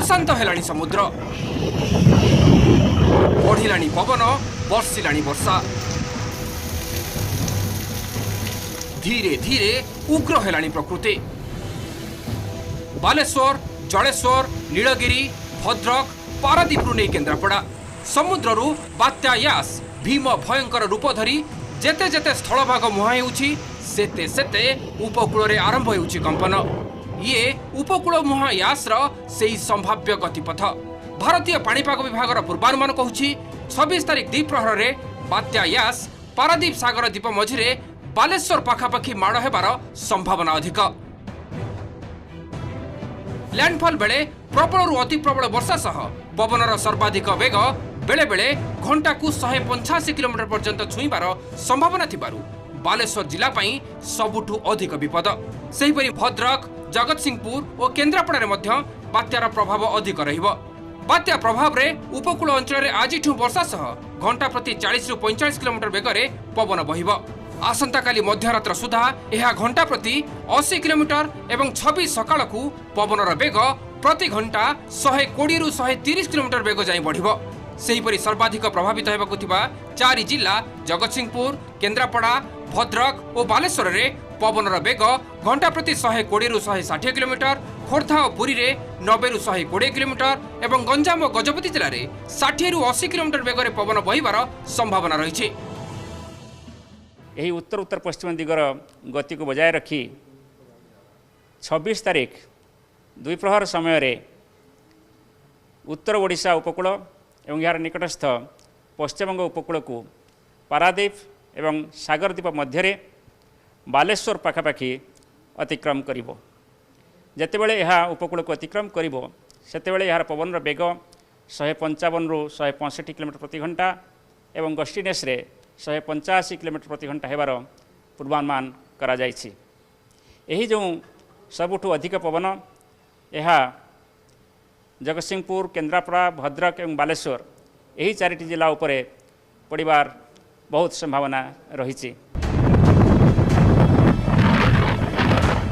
ଅଶାନ୍ତ ହେଲାଣି ସମୁଦ୍ର, ବଢ଼ିଲାଣି ପବନ, ବର୍ଷିଲାଣି ବର୍ଷା। ଧୀରେ ଧୀରେ ଉଗ୍ର ହେଲାଣି ପ୍ରକୃତି। ବାଲେଶ୍ୱର, ଜଳେଶ୍ୱର, ନୀଳଗିରି, ଭଦ୍ରକ, ପାରାଦୀପରୁ ନେଇ କେନ୍ଦ୍ରାପଡ଼ା ସମୁଦ୍ରରୁ ବାତ୍ୟା ୟାସ୍ ଭୀମ ଭୟଙ୍କର ରୂପ ଧରି ଯେତେ ଯେତେ ସ୍ଥଳଭାଗ ମୁହାଁ ହେଉଛି, ସେତେ ସେତେ ଉପକୂଳରେ ଆରମ୍ଭ ହେଉଛି କମ୍ପନ। ଇଏ ଉପକୂଳ ମୁହାଁ ୟାସ୍ର ସେଇ ସମ୍ଭାବ୍ୟ ଗତିପଥ। ଭାରତୀୟ ପାଣିପାଗ ବିଭାଗର ପୂର୍ବାନୁମାନ କହୁଛି, 26 ତାରିଖ ଦ୍ୱିପ୍ରହରରେ ବାତ୍ୟା ୟାସ୍ ପାରାଦୀପ ସାଗର ଦ୍ୱୀପ ମଝିରେ ବାଲେଶ୍ୱର ପାଖାପାଖି ମାଡ଼ ହେବାର ସମ୍ଭାବନା ଅଧିକ। ଲ୍ୟାଣ୍ଡଫଲ୍ ବେଳେ ପ୍ରବଳରୁ ଅତି ପ୍ରବଳ ବର୍ଷା ସହ ପବନର ସର୍ବାଧିକ ବେଗ ବେଳେବେଳେ ଘଣ୍ଟାକୁ 185 କିଲୋମିଟର ପର୍ଯ୍ୟନ୍ତ ଛୁଇଁବାର ସମ୍ଭାବନା ଥିବାରୁ ବାଲେଶ୍ୱର ଜିଲ୍ଲା ପାଇଁ ସବୁଠୁ ଅଧିକ ବିପଦ। ସେହିପରି ଭଦ୍ରକ, ଜଗତସିଂହପୁର ଓ କେନ୍ଦ୍ରାପଡ଼ାରେ ମଧ୍ୟ ବାତ୍ୟାର ପ୍ରଭାବ ଅଧିକ ରହିବ। ବାତ୍ୟା ପ୍ରଭାବରେ ଉପକୂଳ ଅଞ୍ଚଳରେ ଆଜିଠୁ ବର୍ଷା ସହ ଘଣ୍ଟା ପ୍ରତି 40ରୁ 45 କିଲୋମିଟର ବେଗରେ ପବନ ବହିବ। ଆସନ୍ତାକାଲି ମଧ୍ୟରାତ୍ର ସୁଦ୍ଧା ଏହା ଘଣ୍ଟା ପ୍ରତି 80 କିଲୋମିଟର ଏବଂ 26 ସକାଳକୁ ପବନର ବେଗ ପ୍ରତି ଘଣ୍ଟା 120ରୁ 130 କିଲୋମିଟର ବେଗ ଯାଏଁ ବଢ଼ିବ। ସେହିପରି ସର୍ବାଧିକ ପ୍ରଭାବିତ ହେବାକୁ ଥିବା 4 ଜିଲ୍ଲା ଜଗତସିଂହପୁର, କେନ୍ଦ୍ରାପଡ଼ା, ଭଦ୍ରକ ଓ ବାଲେଶ୍ୱରରେ ପବନର ବେଗ ଘଣ୍ଟା ପ୍ରତି 120ରୁ 160 କିଲୋମିଟର, ଖୋର୍ଦ୍ଧା ଓ ପୁରୀରେ 90ରୁ 120 କିଲୋମିଟର ଏବଂ ଗଞ୍ଜାମ ଓ ଗଜପତି ଜିଲ୍ଲାରେ 60ରୁ 80 କିଲୋମିଟର ବେଗରେ ପବନ ବହିବାର ସମ୍ଭାବନା ରହିଛି। ଏହି ଉତ୍ତର ଉତ୍ତର ପଶ୍ଚିମ ଦିଗର ଗତିକୁ ବଜାୟ ରଖି 26 ତାରିଖ ଦ୍ୱିପ୍ରହର ସମୟରେ ଉତ୍ତର ଓଡ଼ିଶା ଉପକୂଳ ଏବଂ ଏହାର ନିକଟସ୍ଥ ପଶ୍ଚିମବଙ୍ଗ ଉପକୂଳକୁ ପାରାଦୀପ ଏବଂ ସାଗର ଦ୍ୱୀପ ମଧ୍ୟରେ ବାଲେଶ୍ୱର ପାଖାପାଖି ଅତିକ୍ରମ କରିବ। ଯେତେବେଳେ ଏହା ଉପକୂଳକୁ ଅତିକ୍ରମ କରିବ, ସେତେବେଳେ ଏହାର ପବନର ବେଗ 155ରୁ 165 କିଲୋମିଟର ପ୍ରତି ଘଣ୍ଟା ଏବଂ ଗଷ୍ଟିନେସ୍ରେ 185 କିଲୋମିଟର ପ୍ରତି ଘଣ୍ଟା ହେବାର ପୂର୍ବାନୁମାନ କରାଯାଇଛି। ଏହି ଯେଉଁ ସବୁଠୁ ଅଧିକ ପବନ, ଏହା ଜଗତସିଂହପୁର, କେନ୍ଦ୍ରାପଡ଼ା, ଭଦ୍ରକ ଏବଂ ବାଲେଶ୍ୱର ଏହି 4ଟି ଜିଲ୍ଲା ଉପରେ ପଡ଼ିବାର ବହୁତ ସମ୍ଭାବନା ରହିଛି।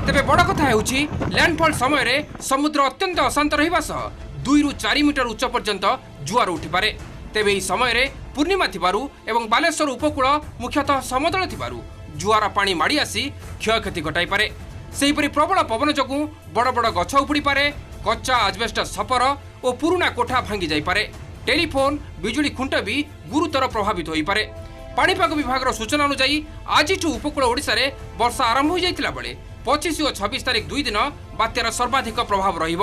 ତେବେ ବଡ଼ କଥା ହେଉଛି, ଲ୍ୟାଣ୍ଡଫଲ୍ ସମୟରେ ସମୁଦ୍ର ଅତ୍ୟନ୍ତ ଅଶାନ୍ତ ରହିବା ସହ 2ରୁ 4 ମିଟର ଉଚ୍ଚ ପର୍ଯ୍ୟନ୍ତ ଜୁଆର ଉଠିପାରେ। ତେବେ ଏହି ସମୟରେ ପୂର୍ଣ୍ଣିମା ଥିବାରୁ ଏବଂ ବାଲେଶ୍ୱର ଉପକୂଳ ମୁଖ୍ୟତଃ ସମତଳ ଥିବାରୁ ଜୁଆର ପାଣି ମାଡ଼ି ଆସି କ୍ଷୟକ୍ଷତି ଘଟାଇପାରେ। ସେହିପରି ପ୍ରବଳ ପବନ ଯୋଗୁଁ ବଡ଼ ବଡ଼ ଗଛ ଉପୁଡ଼ିପାରେ, କଚ୍ଚା ଆଜବେଷ୍ଟସ ଛପର ଓ ପୁରୁଣା କୋଠା ଭାଙ୍ଗି ଯାଇପାରେ। ଟେଲିଫୋନ୍, ବିଜୁଳି ଖୁଣ୍ଟ ବି ଗୁରୁତର ପ୍ରଭାବିତ ହୋଇପାରେ। ପାଣିପାଗ ବିଭାଗର ସୂଚନା ଅନୁଯାୟୀ ଆଜିଠୁ ଉପକୂଳ ଓଡ଼ିଶାରେ ବର୍ଷା ଆରମ୍ଭ ହୋଇଯାଇଥିଲା ବେଳେ 25 ଓ 26 ତାରିଖ 2 ଦିନ ବାତ୍ୟାର ସର୍ବାଧିକ ପ୍ରଭାବ ରହିବ।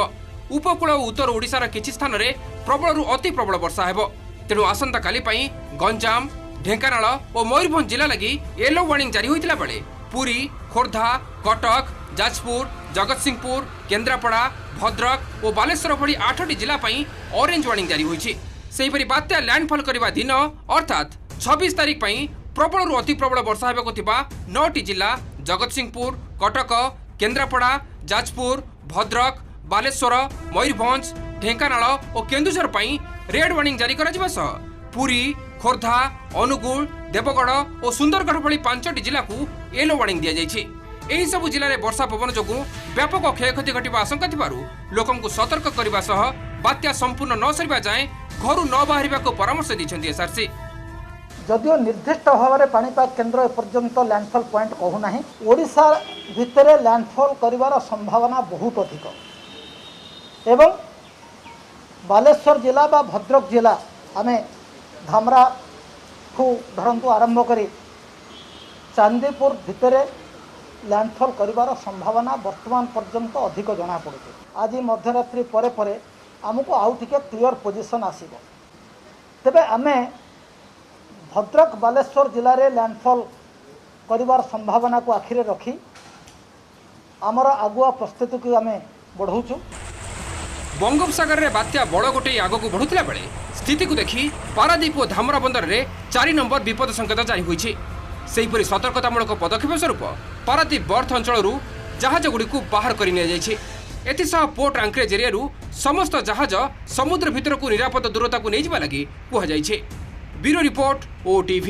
ଉପକୂଳ ଓ ଉତ୍ତର ଓଡ଼ିଶାର କିଛି ସ୍ଥାନରେ ପ୍ରବଳରୁ ଅତି ପ୍ରବଳ ବର୍ଷା ହେବ। ତେଣୁ ଆସନ୍ତାକାଲି ପାଇଁ ଗଞ୍ଜାମ, ଢେଙ୍କାନାଳ ଓ ମୟୂରଭଞ୍ଜ ଜିଲ୍ଲା ଲାଗି ୟେଲୋ ୱାର୍ଣ୍ଣିଂ ଜାରି ହୋଇଥିଲା ବେଳେ ପୁରୀ, ଖୋର୍ଦ୍ଧା, କଟକ, ଯାଜପୁର, ଜଗତସିଂହପୁର, କେନ୍ଦ୍ରାପଡ଼ା, ଭଦ୍ରକ ଓ ବାଲେଶ୍ୱର ଭଳି 8ଟି ଜିଲ୍ଲା ପାଇଁ ଅରେଞ୍ଜ ୱାର୍ଣ୍ଣିଂ ଜାରି ହୋଇଛି। ସେହିପରି ବାତ୍ୟା ଲ୍ୟାଣ୍ଡଫଲ୍ କରିବା ଦିନ ଅର୍ଥାତ୍ 26 ତାରିଖ ପାଇଁ ପ୍ରବଳରୁ ଅତି ପ୍ରବଳ ବର୍ଷା ହେବାକୁ ଥିବା 9ଟି ଜିଲ୍ଲା ଜଗତସିଂହପୁର, କଟକ, କେନ୍ଦ୍ରାପଡ଼ା, ଯାଜପୁର, ଭଦ୍ରକ, ବାଲେଶ୍ୱର, ମୟୂରଭଞ୍ଜ, ଢେଙ୍କାନାଳ ଓ କେନ୍ଦୁଝର ପାଇଁ ରେଡ୍ ୱାର୍ଣ୍ଣିଂ ଜାରି କରାଯିବା ସହ ପୁରୀ, ଖୋର୍ଦ୍ଧା, ଅନୁଗୁଳ, ଦେବଗଡ଼ ଓ ସୁନ୍ଦରଗଡ଼ ଭଳି 5ଟି ଜିଲ୍ଲାକୁ ୟେଲୋ ୱାର୍ଣ୍ଣିଂ ଦିଆଯାଇଛି। ଏହିସବୁ ଜିଲ୍ଲାରେ ବର୍ଷା ପବନ ଯୋଗୁଁ ବ୍ୟାପକ କ୍ଷୟକ୍ଷତି ଘଟିବା ଆଶଙ୍କା ଥିବାରୁ ଲୋକଙ୍କୁ ସତର୍କ କରିବା ସହ ବାତ୍ୟା ସମ୍ପୂର୍ଣ୍ଣ ନ ସରିବା ଯାଏଁ ଘରୁ ନ ବାହାରିବାକୁ ପରାମର୍ଶ ଦେଇଛନ୍ତି ଏସ୍ଆର୍ସି। ଯଦିଓ ନିର୍ଦ୍ଦିଷ୍ଟ ଭାବରେ ପାଣିପାଗ କେନ୍ଦ୍ର ଏପର୍ଯ୍ୟନ୍ତ ଲ୍ୟାଣ୍ଡଫଲ୍ ପଏଣ୍ଟ କହୁନାହିଁ, ଓଡ଼ିଶା ଭିତରେ ଲ୍ୟାଣ୍ଡଫଲ୍ କରିବାର ସମ୍ଭାବନା ବହୁତ ଅଧିକ ଏବଂ ବାଲେଶ୍ୱର ଜିଲ୍ଲା ବା ଭଦ୍ରକ ଜିଲ୍ଲା, ଆମେ ଧାମରାଠୁ ଧରନ୍ତୁ ଆରମ୍ଭ କରି ଚାନ୍ଦିପୁର ଭିତରେ ଲ୍ୟାଣ୍ଡଫଲ୍ କରିବାର ସମ୍ଭାବନା ବର୍ତ୍ତମାନ ପର୍ଯ୍ୟନ୍ତ ଅଧିକ ଜଣାପଡ଼ୁଛି। ଆଜି ମଧ୍ୟରାତ୍ରି ପରେ ପରେ ଆମକୁ ଆଉ ଟିକେ କ୍ଲିଅର ପୋଜିସନ୍ ଆସିବ। ତେବେ ଆମେ ଭଦ୍ରକ, ବାଲେଶ୍ୱର ଜିଲ୍ଲାରେ ଲ୍ୟାଣ୍ଡଫଲ୍ କରିବାର ସମ୍ଭାବନାକୁ ଆଖିରେ ରଖି ଆମର ଆଗୁଆ ପ୍ରସ୍ତୁତିକୁ ଆମେ ବଢ଼ାଉଛୁ। ବଙ୍ଗୋପସାଗରରେ ବାତ୍ୟା ବଳ ଗୋଟେଇ ଆଗକୁ ବଢ଼ୁଥିଲା ବେଳେ ସ୍ଥିତିକୁ ଦେଖି ପାରାଦୀପ ଓ ଧାମରା ବନ୍ଦରରେ 4 ନମ୍ବର ବିପଦ ସଂକେତ ଜାରି ହୋଇଛି। ସେହିପରି ସତର୍କତାମୂଳକ ପଦକ୍ଷେପ ସ୍ୱରୂପ ପାରାଦୀପ ବର୍ଥ ଅଞ୍ଚଳରୁ ଜାହାଜଗୁଡ଼ିକୁ ବାହାର କରି ନିଆଯାଇଛି। ଏଥିସହ ପୋର୍ଟ ଆଙ୍କ୍ରେଜ୍ ଏରିଆରୁ ସମସ୍ତ ଜାହାଜ ସମୁଦ୍ର ଭିତରକୁ ନିରାପଦ ଦୂରତାକୁ ନେଇଯିବା ଲାଗି କୁହାଯାଇଛି। Bureau report, OTV.